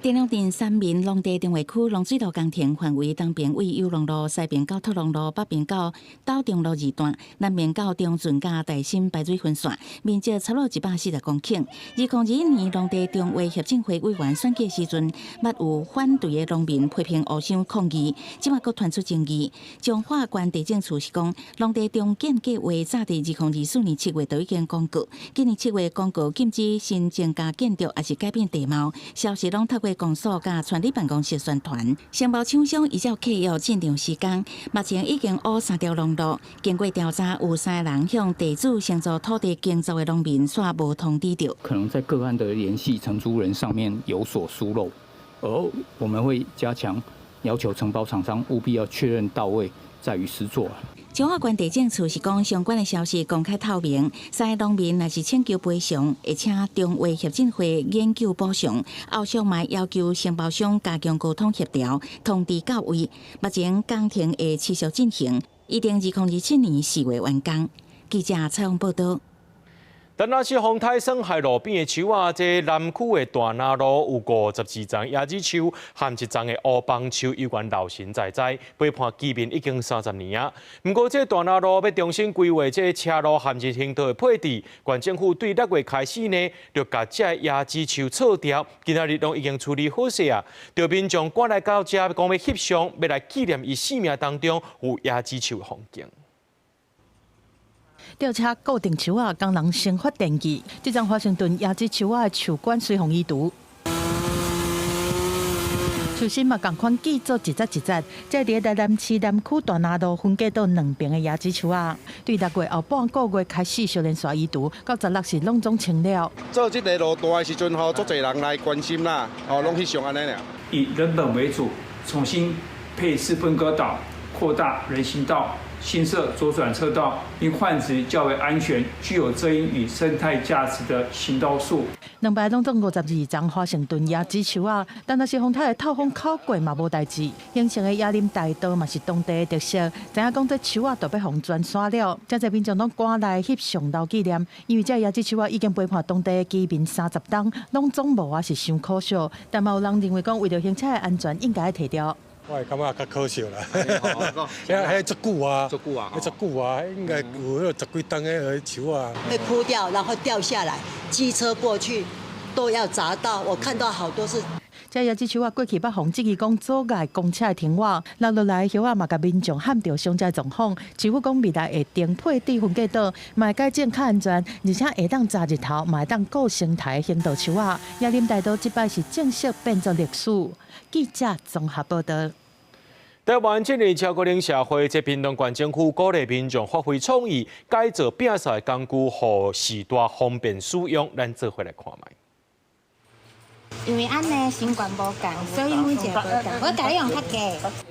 田中鎮三民農地重劃區農水路工程範圍東邊為有農路，西邊到拓農路，北邊到斗中路二段，南邊到中順佮大新排水分線，面積差不多140公頃。2021年農地重劃協進會委員選舉時陣，捌有反對的農民批評烏箱抗議，這馬閣傳出爭議。彰化縣地政處是講，農地重建計劃早佇2024年7月就已經公告，今年7月公告禁止新增加建築，抑是改變地貌，消息攏透過公所佮村里辦公室宣傳，承包廠商依照契約進場施工，目前已經挖三條農路。經過調查，有三个人向地主承租土地耕作的農民，煞無通知著。可能在個案的聯繫承租人上面有所疏漏，而我們會加強要求承包廠商務必要確認到位，再予施作。彰化縣地政處是講相關的消息公開透明，三个農民若是請求賠償，會請中華協進會研究補償，後續嘛要求承包商加強溝通協調，通知到位。目前工程會持續進行，預定2027年4月完工。記者採訪報道。但若是風颱損害路邊的樹仔，這南區的大林路有52叢椰子樹和一叢的烏枋樹，猶原老神在在，陪伴居民已經30年啊。毋過，這大林路欲重新規劃這車路和人行道的配置，縣政府對6月開始呢，就共這椰子樹鑿掉，今仔日攏已經處理好勢啊。著民眾趕來到遮，講欲翕相，欲來紀念伊生命當中有椰子樹的風景。吊車固定樹仔，工人先發電機。這叢華盛頓椰子樹仔的樹冠隨風移除，樹身嘛仝款鋸做一節一節。這佇台南市南區大林路分隔道兩爿的椰子樹仔，對6月後半個月開始小連續移除，到16是攏總清了。做這个路段的時陣吼，足濟人來關心啦，吼，攏翕相按呢爾。以人本為主，重新配置分隔島，擴大人行道。新設左轉車道，並換植較為安全、具有遮陰與生態價值的行道樹。兩排攏總52叢華盛頓椰子樹仔，但若是風颱的透風口過嘛無代誌。形成的椰林大道嘛是當地的特色。知影講這樹仔都欲予全徙了，遮濟民眾攏趕來翕相留紀念。因為這椰子樹仔已經陪伴當地的居民30冬，攏總無啊是傷可惜。但嘛有人認為講，為著行車的安全，應該提掉。我會感覺較可惜啦，彼足久啊，足久啊，彼足久啊，應該有彼十幾冬的樹仔。會枯掉，然後掉下來，機車過去都要砸到。我看到好多是。這椰子樹仔過去捌予質疑講阻礙公車的停倚，留落來的葉仔嘛，共民眾喊著傷濟狀況。市府講未來會重配置分隔島，嘛會改種較安全，而且會當遮日頭，嘛會當顧生態的行道樹仔。椰林大道這擺是正式變做歷史。記者綜合報道。台灣進入超高齡社會，這屏東縣政府鼓勵民眾發揮創意，改造摒掃的工具，予序大方便使用。咱做伙來看覓。因為按呢身懸無仝，所以每一个無仝。我共你用較低。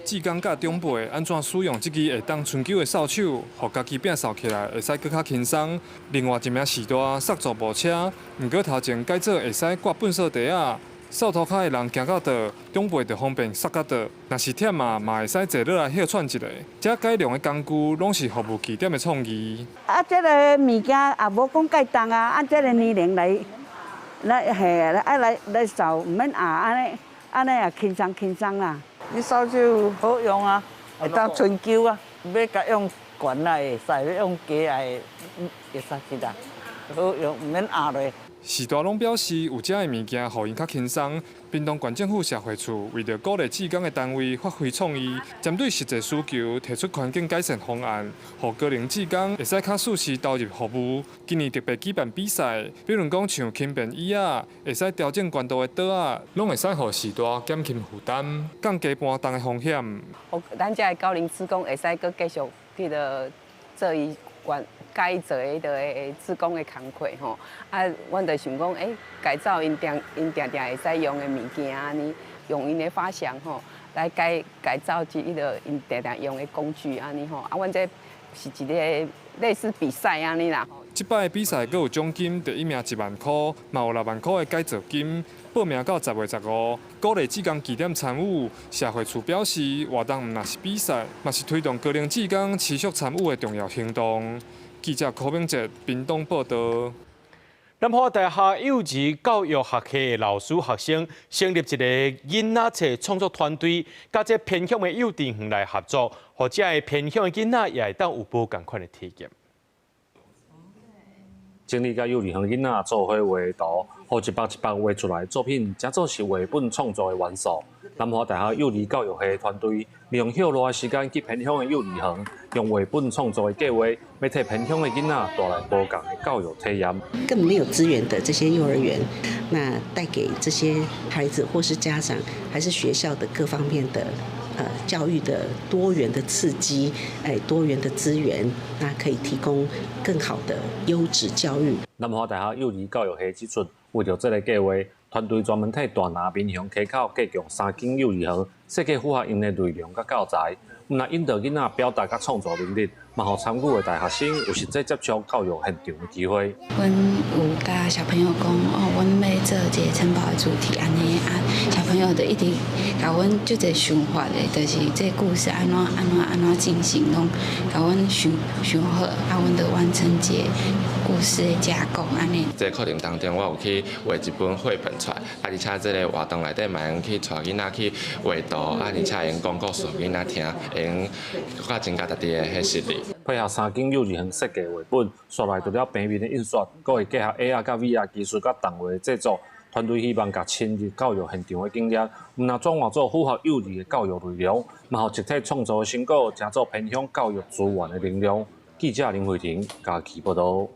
志工教長輩按怎使用這支會當春秋的掃帚，予家己摒掃起來會使閣較輕鬆。另外一名序大捒助步車，毋過頭前改做會使掛糞掃袋仔，掃塗跤的人行到佗，長輩就方便捒到佗。若是忝啊，嘛會使坐落來歇喘一下。這改良的工具攏是服務據點的創意。啊，這个物件也無講蓋重啊，按這个年齡來。來嘿，愛來來掃，毋免壓按呢，按呢也輕鬆輕鬆啦。你掃帚好用啊，會當春秋啊，欲共用懸也會使，欲用低也會會使去啦，好用，毋免壓落。序大攏表示有這的物件，予𪜶較輕鬆。屏東縣政府社會處為著鼓勵志工的單位發揮創意，針對實際需求提出環境改善方案，予高齡志工會使較適時投入服務。今年特別舉辦比賽，比如講像輕便椅仔，會使調整懸度的桌仔，攏會使予序大減輕負擔，降低搬重的風險。咱遮的高齡志工會使閣繼續彼个做伊管。該做的彼个志工的工課吼，啊，阮就想講，改造𪜶定𪜶定定會使用的物件按呢，用𪜶的發想吼，來改造這彼个𪜶定定用的工具按呢吼，啊，阮這是一个類似比賽按呢啦。這擺的比賽閣有獎金，第一名1萬箍，嘛有6萬箍的改造金。報名到10月15，鼓勵志工據點參與。社會處表示，活動毋但是比賽，嘛是推動高齡志工持續參與的重要行動。記者柯明哲屏東報道。南華大學幼兒教育學系的老師學生成立一个囡仔冊創作團隊，佮這偏鄉的幼稚園來合作，予遮的偏鄉的囡仔也會當有無仝款的體驗。整理佮幼兒園囡仔做伙畫圖，予一幅一幅畫出來作品，成做是繪本創作的元素。南華大學幼兒教育系團隊利用歇熱的時間去偏鄉的幼兒園，用繪本創作的計劃，欲替偏鄉的囡仔帶來無仝的教育體驗。更沒有資源的這些幼兒園，那帶給這些孩子或是家長，還是學校的各方面的教育的多元的刺激，多元的資源，那可以提供更好的優質教育。南華大學幼兒教育系指出，為著這个計劃，團隊專門替大林民雄溪口隔強三間幼兒園設計符合𪜶的內容佮教材，毋但引導囡仔表達佮創造能力，嘛予參與的大學生有實際接觸教育現場的機會。阮有佮小朋友講，哦，阮欲做一個城堡的主題，按呢啊，小朋友就一直共阮足濟想法的，就是這個故事按怎按怎按怎進行，攏共阮想想好，啊，阮就完成這個故事的架構，按呢。這個課程當中，我有去畫一本繪本出來，啊，而且這個活動內底嘛會用去帶囡仔去畫圖，啊，而且會用講故事予囡仔聽，會用閣較增加家己的彼實力。配合三間幼兒園設計繪本，紲來除了平面的印刷，閣會結合 AR 佮 VR 技術佮動畫的製作，團隊希望共深入教育現場的經驗，毋但轉化做符合幼兒的教育內容，嘛予集體創作的成果，成做偏鄉教育資源的能量。記者林慧婷嘉義報導。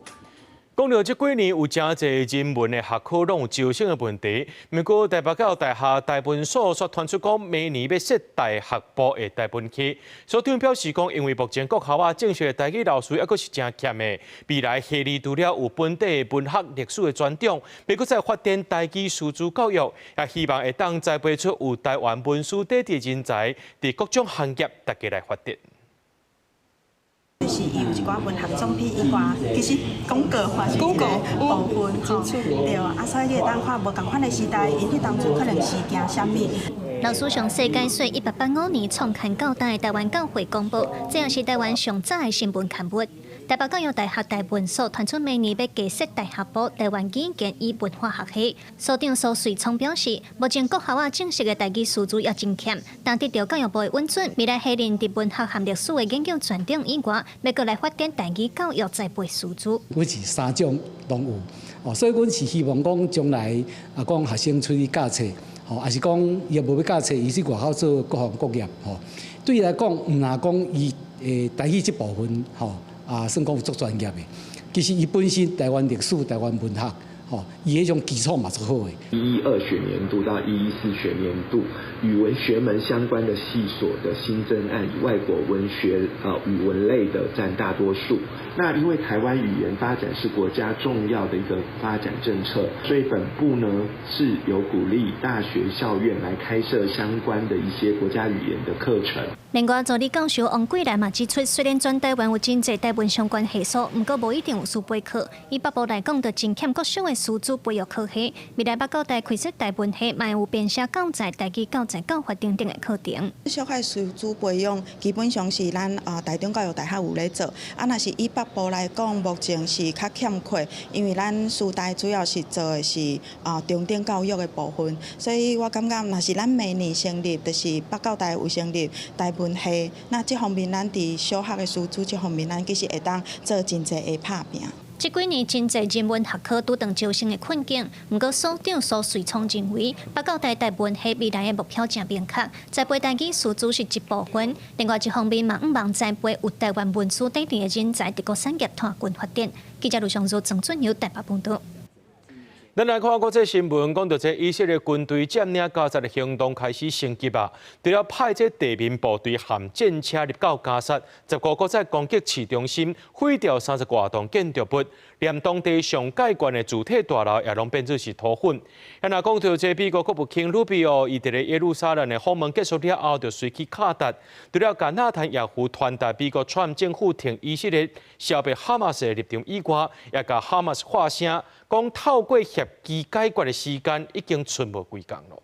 講著這幾年有誠濟人文的學科攏有招生的問題，毋過台北教育大學台文所煞傳出講，明年欲設大學部的台文系。所長表示講，因為目前國校仔正式的台語老師猶閣是誠欠的，未來系裡除了有本地的文學歷史的專長，欲閣再發展台語師資教育，也希望會當栽培出有台灣文史底底的人才，佇各種行業大家來發展。就是伊有一寡文學作品以外，其實廣告嘛是一個部分吼，對啊，啊，所以你會當看無仝款的時代，𪜶彼當陣可能是行啥物。老師上世界說1885年創刊到今的台灣教會公報，這也是台灣上早的新聞刊物。台北教育大學台文所傳出明年欲加設大學部台灣語言與文化學系，所長蘇瑞聰表示，目前國校仔正式的台語師資也真欠，但得著教育部的允准，未來系內佇文學和歷史的研究專長以外，欲閣來發展台語教育栽培師資。阮是三種攏有，哦，所以阮是希望講將來啊，講學生出去教冊，吼，抑是講伊也無欲教冊，伊去外口做各行各業，吼。對伊來講，毋但講伊台語這部分，吼。啊，算講有足專業的。其實伊本身台灣歷史、台灣文學，吼，伊彼種基礎嘛足好的。112學年度到114學年度，語文學門相關的系所的新增案，以外國文學、語文類的佔大多數。那因為台灣語言發展是國家重要的一個發展政策，所以本部呢是有鼓勵大學校院來開設相關的一些國家語言的課程。另外，助理教授王桂蘭嘛指出，雖然全台灣有真濟台文相關系所，毋過無一定有師備課。以北部來講，就真欠國小的師資培育科系。未來北教大開設台文系，嘛會有編寫教材、台語教材教法等等的課程。小學師資培養基本上是咱台中教育大學有咧做，啊，若是以北部來講，目前是較欠缺，因為咱師大主要是做的是中等教育的部分，所以我感覺若是咱明年成立，就是北教大有成立台文系，那這方面咱佇小學的師資這方面，咱其實會當做真濟的拍拚。這幾年真濟人文學科拄著招生的困境，毋過所長蘇瑞聰認為，北教大台文系未來的目標誠明確，栽培台語師資是一部分，另外一方面嘛，向望栽培有台灣文史底底的人才，佇各產業湠進發展。記者盧尚如、曾俊友台北報導。咱來看國際新聞，講著這以色列軍隊佔領加薩的行動開始升級啊！除了派這地面部隊和戰車入到加薩，15號再攻擊市中心，毀掉30外棟建築物，連當地上蓋懸的主體大樓也攏變做是土粉。啊，若講著這美國國務卿魯比奧，伊佇咧耶路撒冷的訪問結束了後，就隨去卡達，除了共納坦雅胡傳達美國川普政府挺以色列消滅哈馬斯的立場以外，也共哈馬斯發聲，講透過協議解決的時間已經賰無幾工囉。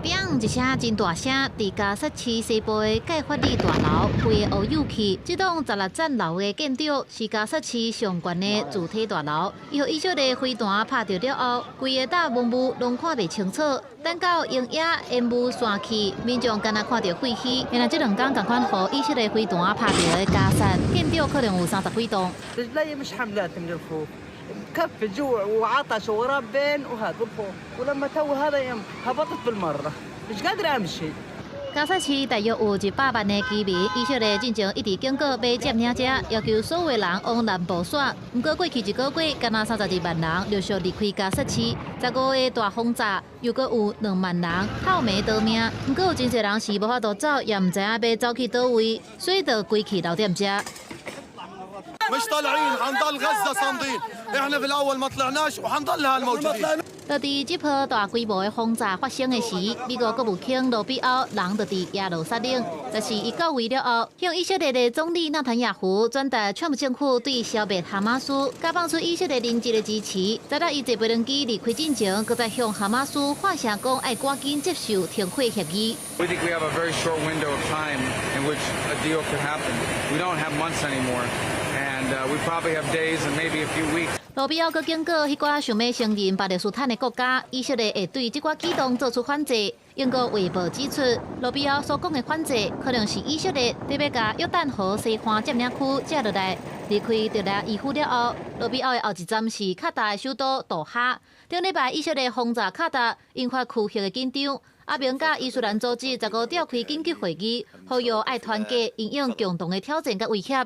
砰！一聲真大聲，佇加薩市西部的蓋法利大樓，規个烏有去。這棟16層樓的建築是加薩市上懸的主體大樓。伊予以色列飛彈拍著了後，規个大霧霧攏看袂清楚。等到濃煙煙霧散去，民眾敢若看著廢墟。然後這兩工仝款予以色列飛彈拍著的加薩建築可能有30幾棟。 كف جوع وعطش وربين وهذا والخوف ولما تو هذا يوم هبطت بالمره مش قادره امشي。加薩市大約有100萬的居民，以色列進前一直警告欲佔領遮，要求所有人往南部徙。毋過過去一個月，敢若32萬人陸續離開加薩市。15個大轟炸，又閣有2萬人透暝逃命。毋過有真濟人是無法度走，也毋知影欲走去佗位，所以就規氣留踮遮。 مش طالعين حنضل غزة صامدين احنا في الاول ما طلعناش وحنضل هالموجودين。就佇這波大規模的轟炸發生的時，美國國務卿羅比歐人就佇耶路撒冷。但是伊到位了後，向以色列的總理納坦雅胡轉達川普政府對消滅哈馬斯、佮放出以色列人質的支持。再來，伊坐飛機離開進前，閣再向哈馬斯發聲講，愛趕緊接受停火協議。 We think we have a very short window of time in which a deal could happen. We don't have months anymore, and we probably have days and maybe a few weeks. 羅比奧閣警告，彼寡想欲承認巴勒斯坦的國家，以色列會對這寡舉動做出反制。英國衛報指出，羅比奧所講的反制，可能是以色列欲共約旦河西岸佔領區接落來。離開特拉伊夫了後，羅比奧的後一站是卡達的首都杜哈。頂禮拜以色列轟炸卡達，引發區域的緊張。阿明佮伊斯蘭組織15召開緊急會議，呼籲愛團結，因應共同的挑戰佮威脅。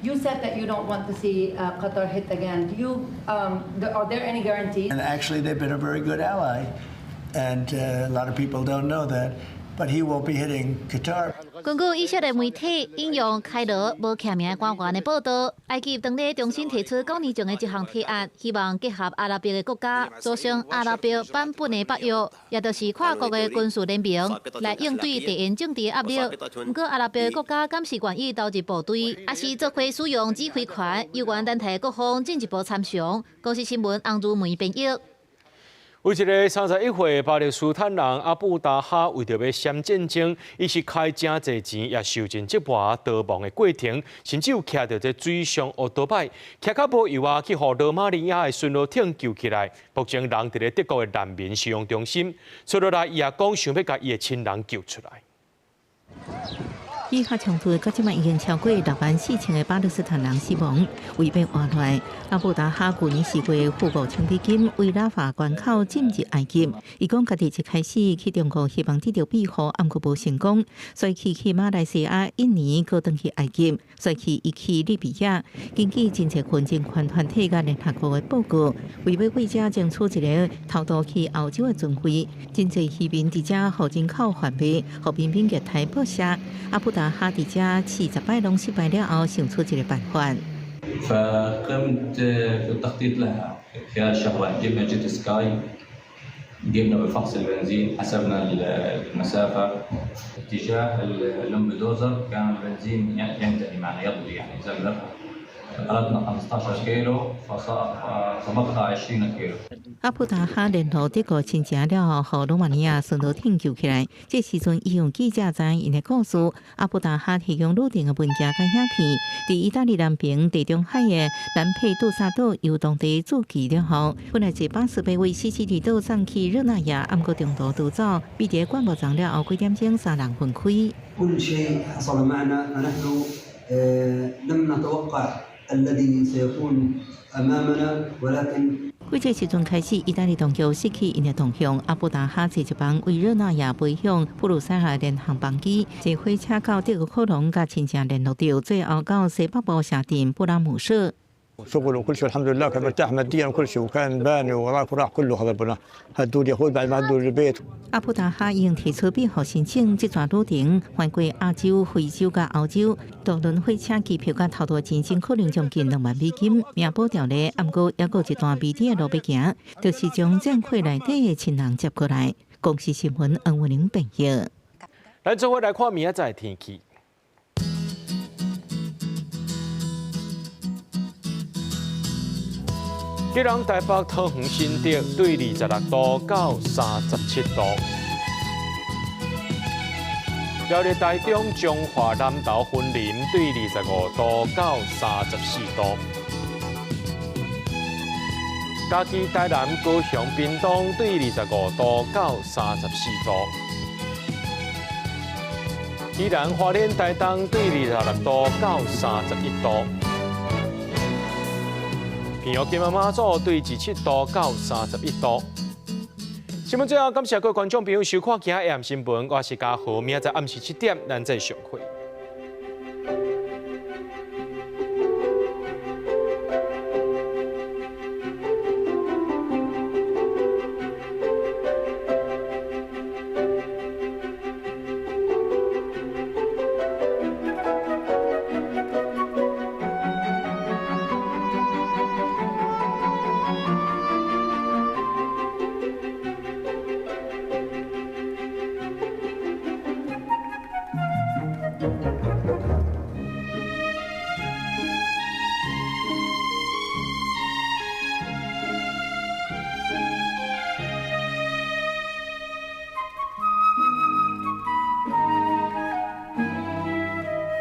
You said that you don't want to see Qatar hit again. Do you? Are there any guarantees? And actually, they've been a very good ally, and a lot of people don't know that. But he won't be hitting Qatar. 根據以色列媒體引用開羅無記名官員的報道，埃及當咧重新提出9年前的一項提案，希望結合阿拉伯的國家，組成阿拉伯版本的北約，也就是跨國的軍事聯盟，來應對地緣政治的壓力。毋過阿拉伯國家敢是願意投入部隊，抑是做伙使用指揮權，猶原等待各方進一步參詳。公視新聞洪如梅編譯。有一个31歲巴勒斯坦人阿布達哈，為著欲閃戰爭，伊是開誠濟錢，也受盡折磨逃亡的過程，甚至有騎著這水上歐多擺，騎較無油啊，去予羅馬尼亞的巡邏艇救起來。目前人佇咧德國的難民收容中心，出落來伊也講想欲共伊的親人救出來。以哈衝突，到這擺已經超過6萬4千个巴勒斯坦人死亡。為欲活落來，阿布達哈舊年4月付5000美金為拉法關口進入埃及。伊講家己一開始去中國希望得著庇護，毋過無成功，所以去馬來西亞、印尼，閣轉去埃及，隨去伊去利比亞。根據真濟份人權團體佮聯合國的報告，為欲為這爭取一个偷渡去歐洲的船費，真濟漁民佇遮予人口販賣，予民兵虐待剝削。阿布達哈佇遮試10擺攏失敗了後，想出一个辦法。 فقمت بالتخطيط لها خلال شهرين. جبنا jet ski، قمنا بفحص البنزين، حسبنا المسافة اتجاه اللمبدوزر، كان البنزين ينتهي معنا، يقضي يعني يزلق. قلبنا 15 كيلو فبقى 20 كيلو. 阿布達哈聯絡德國親情了後，予羅馬尼亞巡邏艇救起來。這時陣，伊予記者知𪜶的故事。阿布達哈提供旅程的文件佮影片，佇意大利南邊地中海的蘭佩杜薩島由當地駐機了後，本來坐巴士欲為西西里島送去熱那亞，毋過中途逃走，被佇灌木叢了後幾點鐘三人分開。 كل شيء حصل معنا نحن لم نتوقع الذي سيكون أمامنا ولكن 這時陣開始，意大利當局失去𪜶的動向。阿布達哈坐一班為熱那亞飛向布魯塞爾聯航班機，坐火車到德國科隆，佮親情聯絡著，最後到西北部城鎮布拉姆舍。 شغل وكل شيء الحمد لله، كان مرتاح ماديا وكل شيء، وكان باني وراك وراح كله هذا البناء، هدوا اليهود بعد ما هدوا البيت。 阿布達哈已經提出庇護申請，這段旅程橫過亞洲、非洲佮歐洲，渡輪、火車、機票佮偷渡錢，真可能將近2萬美金，命保牢咧。毋過猶閣有一段未知的路欲行，就是將戰火內底的親人接過來。公視新聞黃文玲編譯。咱做伙來看明仔載天氣。基隆、台北、桃園、新竹對26度到37度；苗栗、台中、彰化、南投、雲林對25度到34度；嘉義、台南、高雄、屏東對25度到34度；宜蘭、花蓮、台東對26度到31度。平陽金門馬祖對27度到31度。新聞最後，感謝各位觀眾朋友收看今日暗新聞，我是嘉豪，明仔載暗時7點，咱再相會。